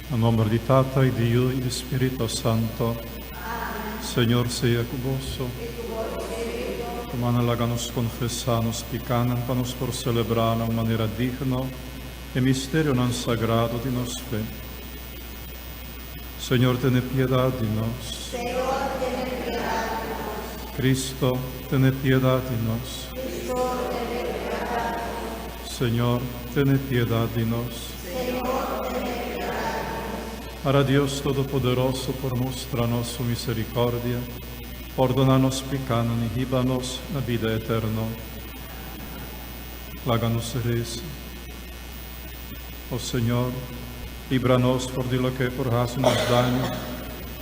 Na nomber di Tata y di Yu y di Spirito Santo. Señor sea cu boso. Rumannan laga nos confesa nos picanan pa nos por celebra na un manera digno e misterionan sagrado di nos fe. Señor tene piedad di nos. Cristo tene piedad di nos. Señor tene piedad di nos. Para Dios Todopoderoso por mustra nos su misericordia, pordona nos picanan y hiba nos na bida eterno. Laga nos reza. O Señor, libra nos for di loke por haci nos daño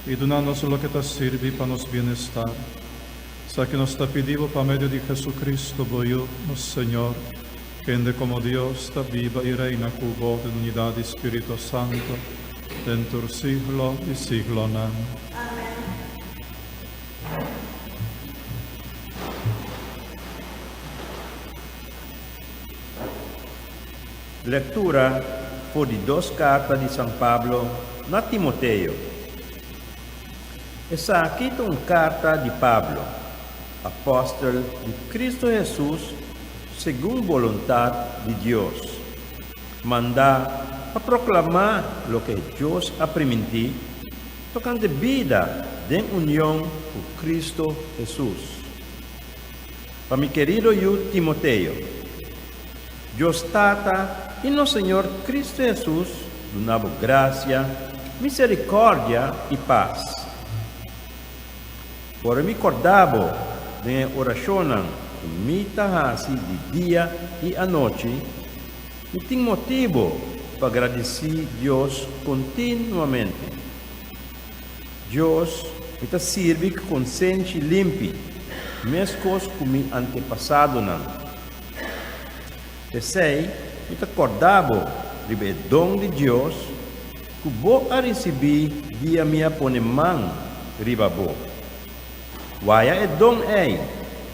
y duna nos loke ta sirbi pa nos bienestar. Esaki nos ta pidi bo pa medio di Jesucristo, bo Yu, nos Señor, kende como Dios ta biba y reina cu bo den unidad di Spirito Santo, den tur siglo di siglonan. Amen. Lectura for di dos carta di San Pablo na Timoteo. Esaki ta un karta di Pablo, apòstel di Kristu Hesus segun boluntat di Dios, mandá pa proklamá loke Dios a primintí tokante bida den union ku Kristu Hesus. Pa mi kerido yu Timoteo, Dios Tata i nos Señor Kristu Hesus duna bo grasia, miserikòrdia i pas. Ora mi kòrda bo den e orashonnan ku mi ta hasi di dia i anochi, mi tin motibu pa gradisí Dios kontinuamente. Dios, mi ta sirbi ku konsenshi limpi, meskos ku mi antepasadonan. P'esei, mi ta kòrda bo riba e don di Dios ku bo a risibí dia mi a pone man riba bo. Waya e don ei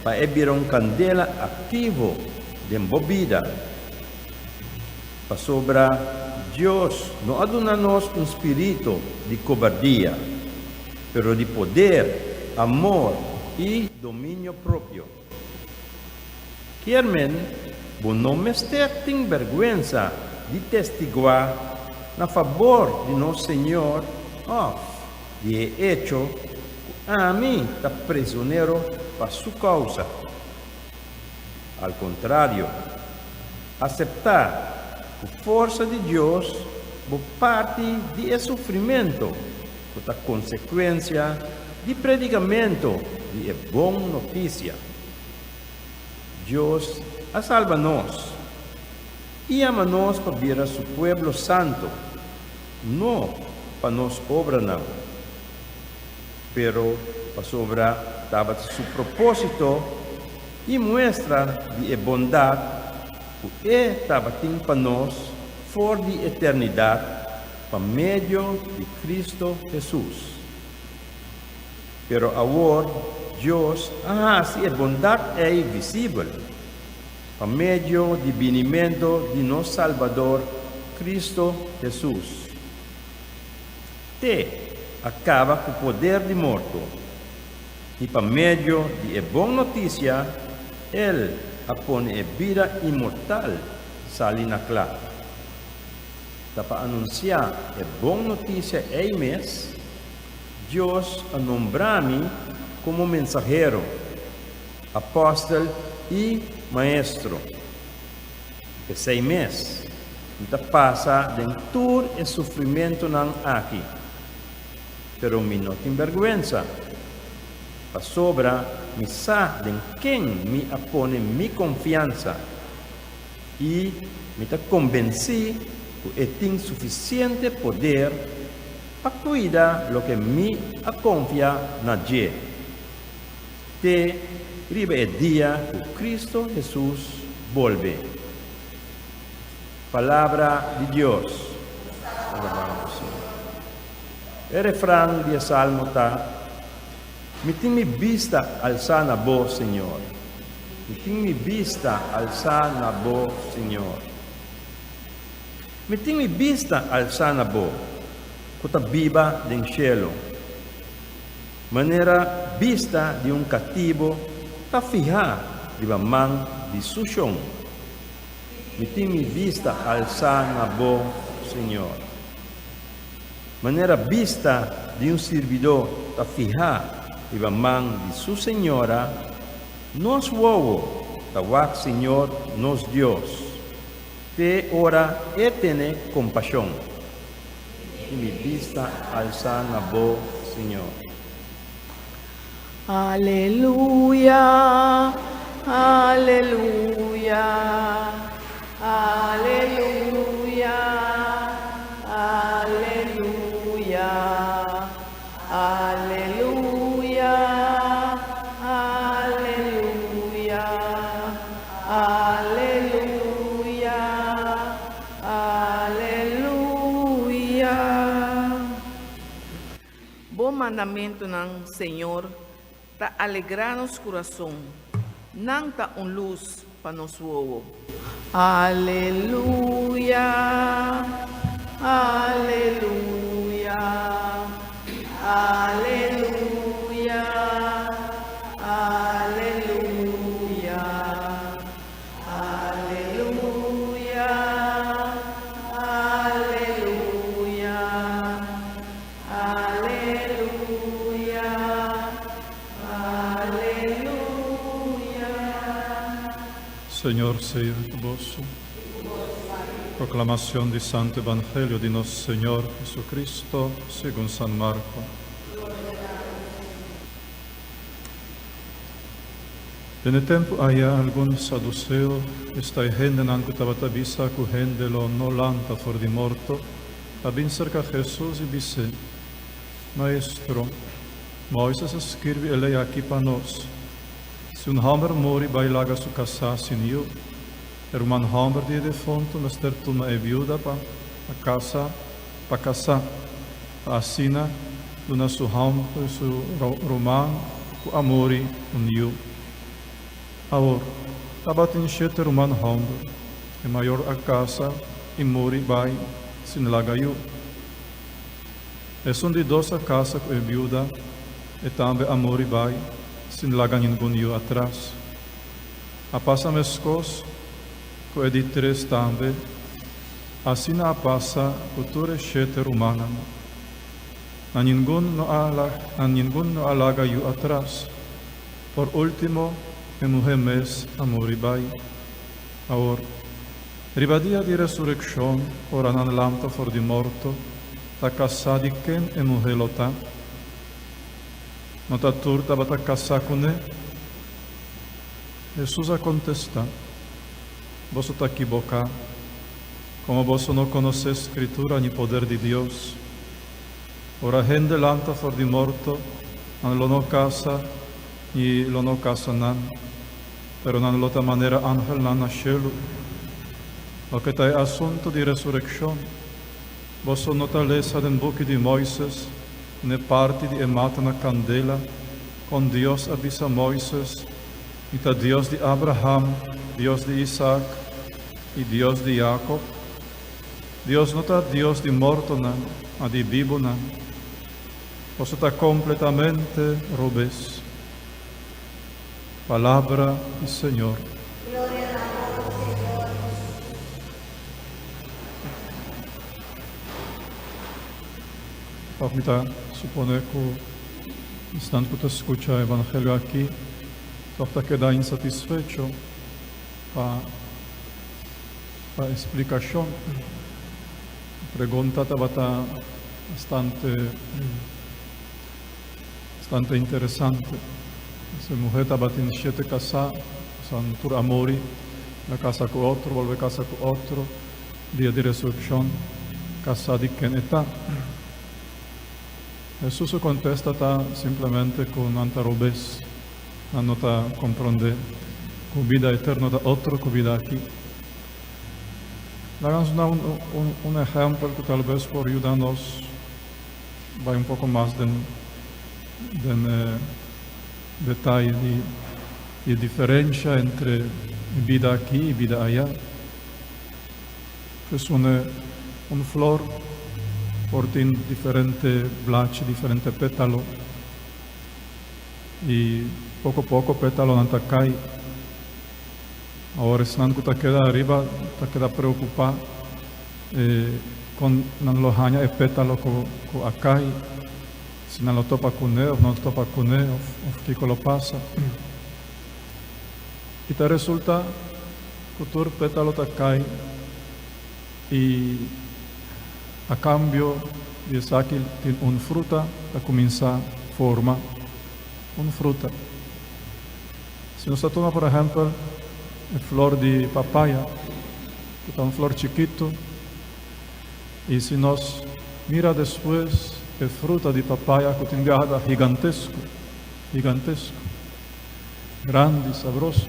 pa e bira un kandela aktivo den bo bida. Pasobra Dios no a duna nos un spiritu di kobardia, pero di poder, amor i dominio propio. Kier men, bo no mester tin bèrgwensa di testiguá na fabor di nos Señor òf di e echo ku ami ta prizonero pa su kousa. Al kontrario, aseptá ku forsa di Dios bo parti di e sufrimentu ku ta konsekuensia di predikamentu di e bon notisia. Dios a salba nos i yama nos pa bira su pueblo santu, no pa nos obranan, pero pasobra tabata su propósito i muestra di e bondat ku e tabatin pa nos for di eternidat pa medio di Kristu Hesus. Pero awor Dios a hasi e bondat ei visibel pa medio di binimento di nos Salbador Kristu Hesus. Te a kaba ku poder di morto, i pa medio di e bon notisia El a pone e bida inmortal sali na kla. Ta pa anunsiá e bon notisia ei mes, Dios a nombrá mi komo mensahero, apòstel i maestro. P'esei mes, mi ta pasa den tur e sufrimentunan aki. Pero mi no tin bèrgwensa, pasobra mi sa den ken mi a pone mi konfiansa i mi ta konbensí ku e tin sufisiente poder pa kuida loke mi a konfia na dje, te riba e dia ku Kristu Hesus bolbe. Palabra di Dios. Alabado Señor. E refran di e salmo ta, Mi tin mi bista alsá na Bo, Señor. Mi tin mi bista alsá na Bo, Señor. Mi tin mi bista alsá na Bo. ku ta biba den shelu. Manera bista di un katibu ta fihá riba man di su shon. Mi tin mi bista alsá na Bo, Señor. Manera bista di un sirbidó ta fihá riba man di su señora, nos wowo ta wak Señor nos Dios, te ora E tene kompashon. I mi bista alsá na Bo, Señor. Aleluya, aleluya, aleluya, aleluya, aleluya, aleluya, aleluya, aleluya. Bo mandamentunan, Señor, ta alegrá nos kurason, nan ta un lus pa nos wowo. Aleluya, aleluya, aleluya, aleluya. Aleluya, aleluya, aleluya, aleluya. Señor sea cu boso. Proclamacion di Santo Evangelio di nos Señor Jesucristo segun San Marco. Den e tempu aya algun saduceo, esta e hendenan ku tabata bisa ku hende lo no lanta for di morto, a bin serka Hesus i bis'é, Maestro, Moises a skirbi e lei aki pa nos, Si un hòmber muri bai laga su kasá sin yu, e ruman hòmber di e defuntu mester tuma e biuda pa kasa pa kasá, pa asina duna su hòmber su ruman ku a muri un yu. Awor, tabatin shete ruman hòmber, e mayor a kasa i muri bai sin laga yu. Esun di dos a kasa ku e biuda, e tambe a muri bai sin laga ningun yu atras. A pasa meskos ku e di tres tambe. Asina a pasa ku tur e shete rumannan. Na ningun no a na ningun no a laga yu atras. Por ultimo e muhé mes a muri bai. Awor, riba dia di resurekshon, ora nan lanta for di morto, ta kasá di ken e muhé lo ta? No ta tur tabata kasá kuné? Hesus a kontestá. Boso ta kiboká, komo boso no konosé Skritura ni poder di Dios. Ora hende lanta for di morto, nan lo no kasa ni lo no kasa nan, pero nan lo ta manera angelnan na shelu. Loke ta e asuntu di resurekshon, boso no ta lesa den buki di Moises, n'e parti di e mata na kandela, kon Dios a bisa Moises, Mi ta Dios di Abraham, Dios di Isaac i Dios di Jacob. Dios no ta Dios di mortonan, ma di bibunan. Boso ta completamente robes. Palabra di Señor. Gloria na Bo, Señor Jesus. Of mi ta supone cu esnan cu ta scucha e Evangelio aki tog ta keda insatisfecho pa pa e splicacion. E pregunta tabata bastante bastante interesante. E muher tabatin shete casá, pasobra tur a muri, el a casa cu otro, bolbe casa cu otro. Dia di resurekshon, kasá di ken e ta? Hesus su kontesta ta simplemente ku nan ta robes, nan no ta komprondé ku bida eterno ta otro ku bida aki. Laga nos duna un ehèmpel ku talbes por yuda nos bai un poko mas den den e detaye di e diferensha entre bida aki i bida aya. Pues un un flor. por tin diferente blachi, diferente pétalo. I poko poko pétalonan ta kai. Awor esnan ku ta keda ariba ta keda preokupá kon nan lo haña e pétalo ku a kai, si nan lo topa kuné òf no topa kuné òf kiko lo pasa. I ta resultá ku tur pétalo ta kai i a kambio di esaki tin un fruta ta kuminsá forma, un fruta. Si nos ta tuma por ehèmpel e flor di papaya, ku ta un flor chikitu, i si nos mira despues e fruta di papaya ku tin biaha ta higantesko, higantesko, grandi, sabroso.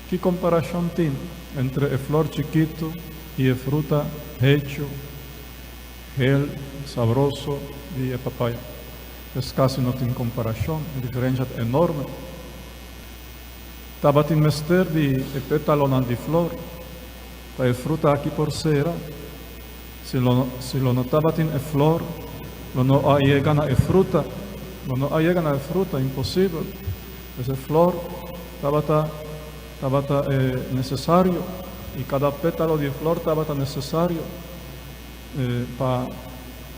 Ki komparashon tin entre e flor chikitu i e fruta hechu, hel, sabroso di e papaya? Es kasi no tin komparashon, e diferensha ta enorme. Tabatin mester di e pétalonan di flor pa e fruta aki por sera. Si lo si lo no tabatin e flor, lo no a yega na e fruta. Lo no a yega na e fruta, imposibel. Pues e flor tabata tabata e nesesario i kada pétalo di e flor tabata nesesario pa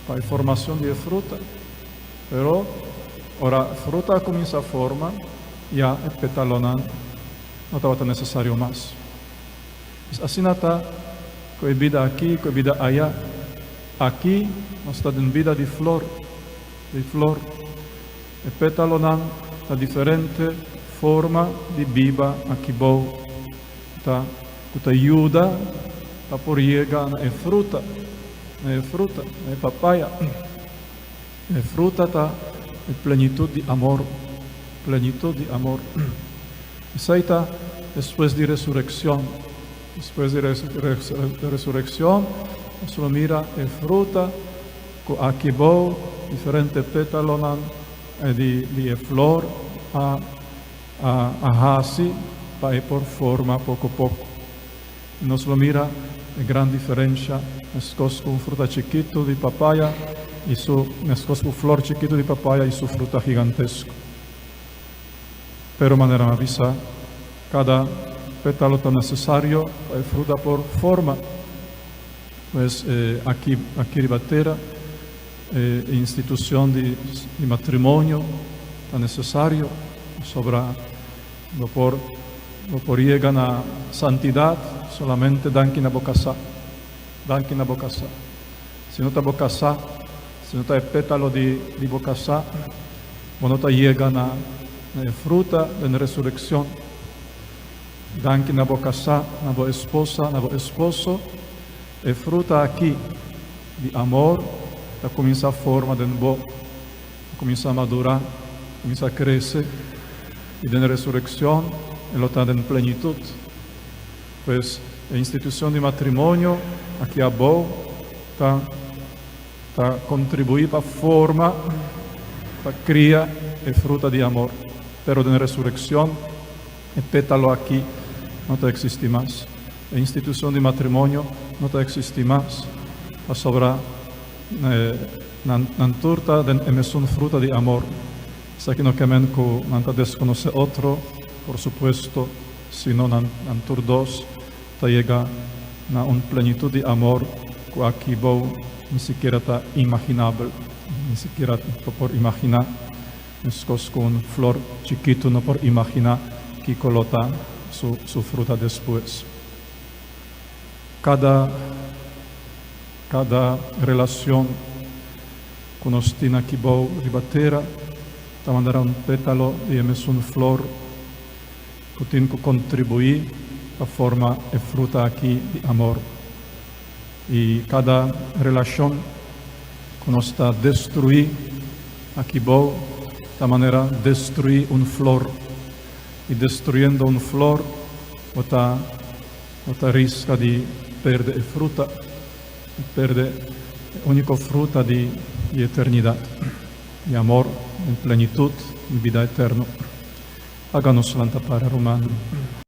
pa e formacion di e fruta. Pero ora fruta a cuminsa forma, ya e petalonan no tabata necesario mas. Pues asina ta cu e bida aki, cu e bida aya. Aki nos ta den bida di flor, di flor. E petalonan ta diferente forma di biba aki bou, ta cu ta yuda pa por yega na e fruta. Na e fruta, na e papaya. E fruta ta e plenitut di amor, plenitut di amor. Esei ta despues di resurekshon. Despues di resurekshon nos lo mira e fruta ku aki bou diferente pétalonan di di e flor a a hasi pa e por forma poko poko. Nos lo mira e gran diferensha meskos ku un fruta chikitu di papaya i su meskos ku flor chikitu di papaya i su fruta gigantesko. Pero manera mi a bisa, kada pétalo ta nesesario pa e fruta por forma. Pues aki aki riba tera e institushon di di matrimonio ta nesesario pasobra Bo por bo por yega na santidat solamente danki na bo kasá. Danki na bo kasá. Si no ta bo kasá, si no ta e pétalo di di bo kasá, bo no ta yega na na e fruta den resurekshon. Danki na bo kasá, na bo esposa, na bo esposo, e fruta aki di amor ta kuminsá forma den bo. A kuminsá madurá, kuminsá krese, i den resurekshon e lo ta den plenitut. Pues, e institushon di matrimonio aki abou ta ta kontribuí pa forma, pa kria e fruta di amor. Pero den resurekshon e pétalo aki no ta eksistí mas. E institushon di matrimonio no ta eksistí mas, pasobra Nan nan tur ta den e mesun fruta di amor. Esaki no ke men ku nan ta deskonosé otro, por supuesto, sino nan nan tur dos ta yega na un plenitut di amor ku aki bou ni sikiera ta imaginabel, ni sikiera bo por imaginá, meskos ku un flor chikitu no por imaginá kiko lo ta su su fruta despues. Kada. Kada relacion cu nos tin aki bou riba tera ta mandara un petalo di e mesun flor cu tin cu contribui pa forma e fruta aki di amor. Y cada relacion cu nos ta destrui aki bou ta manera destrui un flor. Y destruyendo un flor bo ta Bo ta riska di perde e fruta, di perde e úniko fruta di di eternidat, di amor den plenitut di bida eterno. Laga nos lanta para, rumannan.